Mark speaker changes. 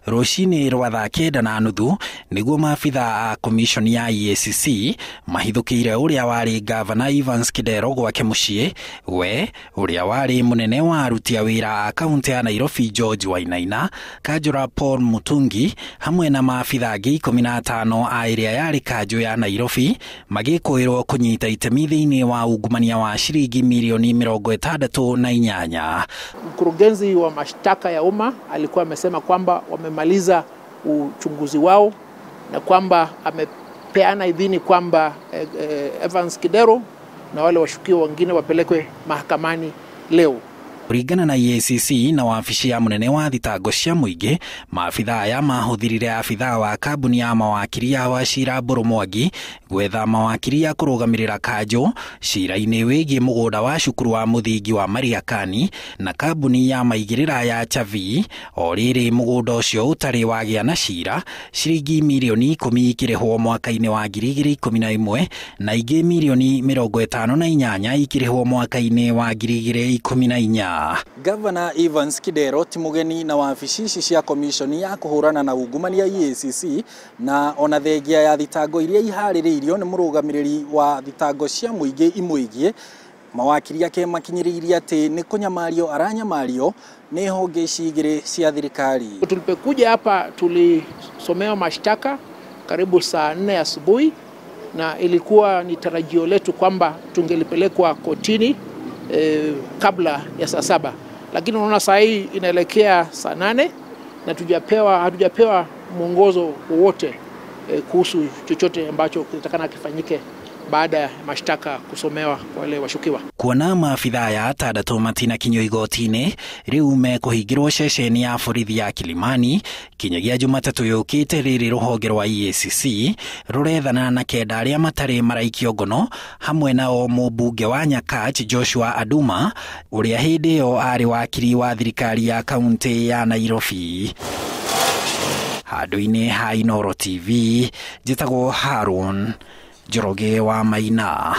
Speaker 1: Rũcinĩ rwa thaa 9:30 nĩguo maabitha a commission ya EACC mahithũkĩire ũrĩa warĩ gavana Evans Kidero gwake mũciĩ, we ũrĩa warĩ mũnene wa aruti a wĩra a kaunti ya Nairobi George Wainaina, Kanjũra Paul Mutungi hamwe na maabitha angĩ 15 a ĩrĩa yarĩ kanjũ ya Nairobi magĩkũĩrwo kũnyita itemi thĩinĩ wa ungumania wa ciringi milioni 68.
Speaker 2: Mkurugenzi wa mashtaka ya umma alikuwa amesema kwamba wamemaliza uchunguzi wao na kwamba amepeana idhini kwamba Evans Kidero na wale washukiwa wengine wapelekwe mahakamani leo.
Speaker 1: Kũringana na EACC na wabici ya mũnene wa thitango cia mũingĩ, maabitha aya mahũthĩrire abithaa wa kambuni ya mawakiri ya Wachira Mbũrũ Mwangi gwetha mawakiri a kũrũgamĩrĩra kanjũ cira-inĩ wĩgiĩ mũgũnda wa cukuru wa mũthingi wa Mariakani na kambuni ya maigĩrĩra ya Chavi. O rĩrĩ mũgũnda ũcio ũtarĩ wagĩa na cira, ciringi milioni 10 ikĩrĩhwo mwaka-inĩ wa 2011 na ingĩ milioni 58 ikĩrĩhwo mwaka-inĩ wa 2014. Gavana Evans Kidero ti mũgeni na wabici ici cia commission ya kũhũrana na ungumania EACC, na ona thengia ya thitango iria iharĩrĩirio nĩ mũrũgamĩrĩri wa thitango cia mũingĩ imwĩgiĩ, mawakiri ake makinyĩrĩirie atĩ nĩ kũnyamario aranyamario nĩ honge ici igĩrĩ cia thirikari.
Speaker 2: Tulipokuja hapa tulisomewa mashtaka karibu saa 4 asubuhi, na ilikuwa ni tarajio letu kwamba tungelipelekwa kotini kabla ya saa 7, lakini unaona saa hii inaelekea saa 8 na hatujapewa mwongozo wowote kuhusu chochote ambacho kinatakana kifanyike baada ya mashtaka kusomewa kwa wale washukiwa.
Speaker 1: Kuona maabitha aya atandatũ matinakinyio igoti-inĩ rĩu mekũhingĩrwo ceceni ya borithi ya Kilimani kinyagia Jumatatũ yũkĩte, rĩrĩ rũhonge rwa EACC rũrethana na kenda arĩa matarĩ maraikio ngono, hamwe nao mũmbunge wa Nyakach Joshua Aduma ũrĩa hĩndĩ ĩyo arĩ wakiri wa thirikari ya kaunti ya Nairobi. Handũ-inĩ ha Inooro TV, njĩtagwo Harun Njoroge wa Maina.